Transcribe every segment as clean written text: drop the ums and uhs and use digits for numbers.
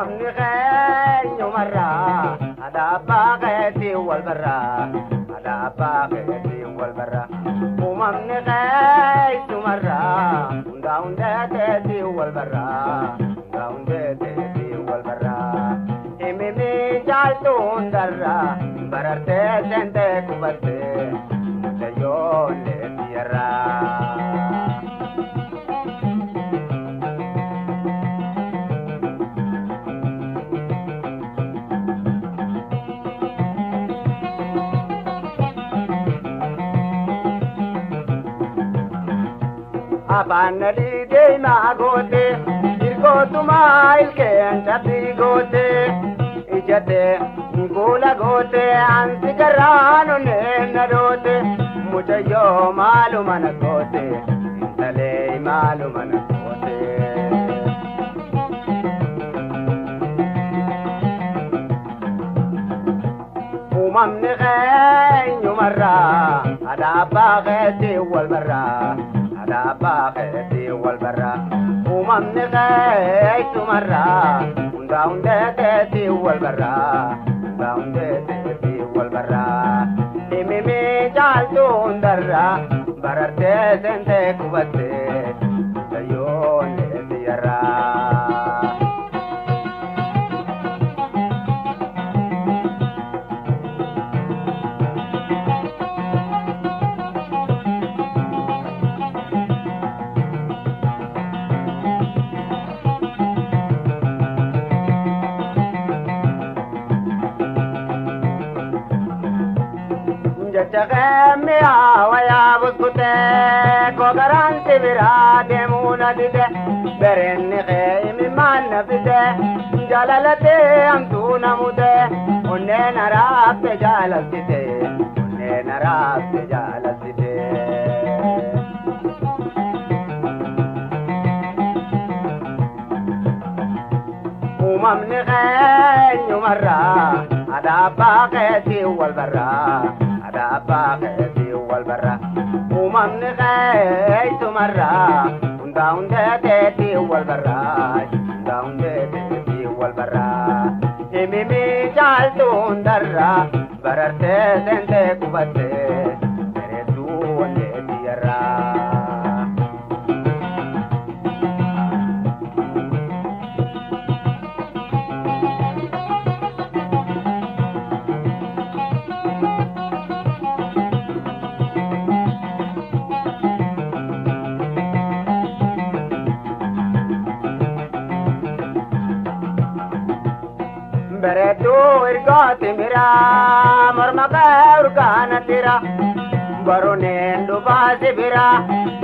Uumamni keenyumarraa adaabaa keetii wal barraa adaabaa keetii wal barraa. Uumamni keessumarraa hundaa hundee teetii wal barraa hundaa hundee teetii wal barraa. Himimi caaltuu hundarraa barartee seentee qubattee mucayyoon leetiyarraa. Afaan deemaa goote hirkootumaa ilkeen cabbii goote ijjatee guula goote ansi garaan onneen na dhoote mucayyoo maaluma na goote intalee maaluma na goote. Uumamni keenyumarraa adaabaa keetii wal barraa. Adaabaa keetii wal barraa. Uumamni keessumarraa hundaa hundee teetii wal barraa hundaa hundee teetii wal barraa. Himimi caaltuu hundarraa barartee seentee qubattee mucayyoon leetiyarraa. Jecha wayaa buskutee kogaraan sibiraa deemuu na dide bereenni kee imimmaan na fide jaalalatee hamtuu na mute onneen araabte jaalaltite onneen araabte jaalaltite. Uumamni keenyumarraa adaabaa keetii wal barraa. Adaabaa keetii wal barraa. Uumamni keessumarraa hundaa hundee teetii wal barraa hundaa hundee teetii wal barraa. Himimi caaltuu hundarraa barartee seentee qubattee bareedduu wandeetiyarraa. Bareedduu ergooti miraa morma kee urgaana tira barooneen dhufaa si bira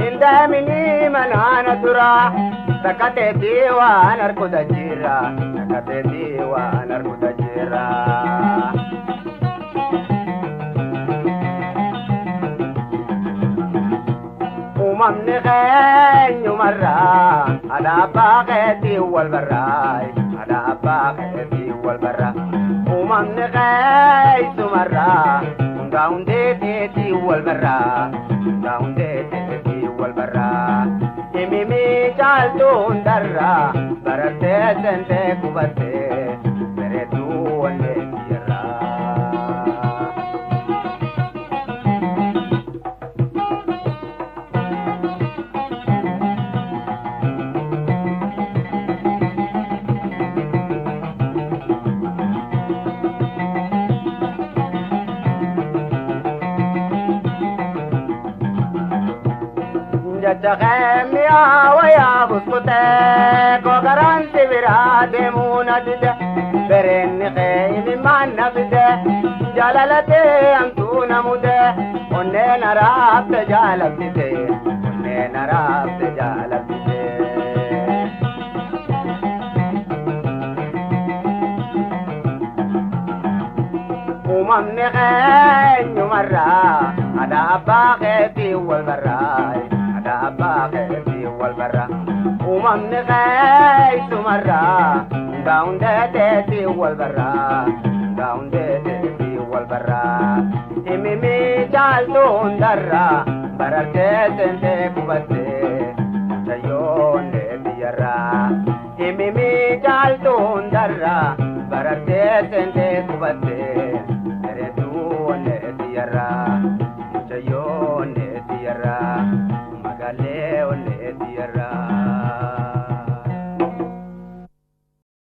hin deeminii manaana tura takka teetii waan arguta jira takka teetii waan arguta jira. Uumamni keenyumarraa adaabaa keetii wal barraa adaabaa keetii wal barraa. Uumamni keessumarraa hundaa hundee teetii wal barraa hundaa hundee teetii wal barraa. Himimi caaltuu hundarraa barartee seentee qubattee bareedduu wandeetiyarraa. Jecha keemiyaa wayaa buskutee kogaraan sibiraa deemuu na dide bereenni kee imimmaan na fide jaalalatee hamtuu na mute onneen araabte jaalaltite onneen araabte jaalaltite. Uumamni keenyumarraa adaabaa keetii wal barraa. Adaabaa keetii wal barraa. Uumamni keessumarraa hundaa hundee teetii wal barraa hundaa hundee teetii wal barraa. Himimi caaltuu hundarraa barartee seentee qubattee.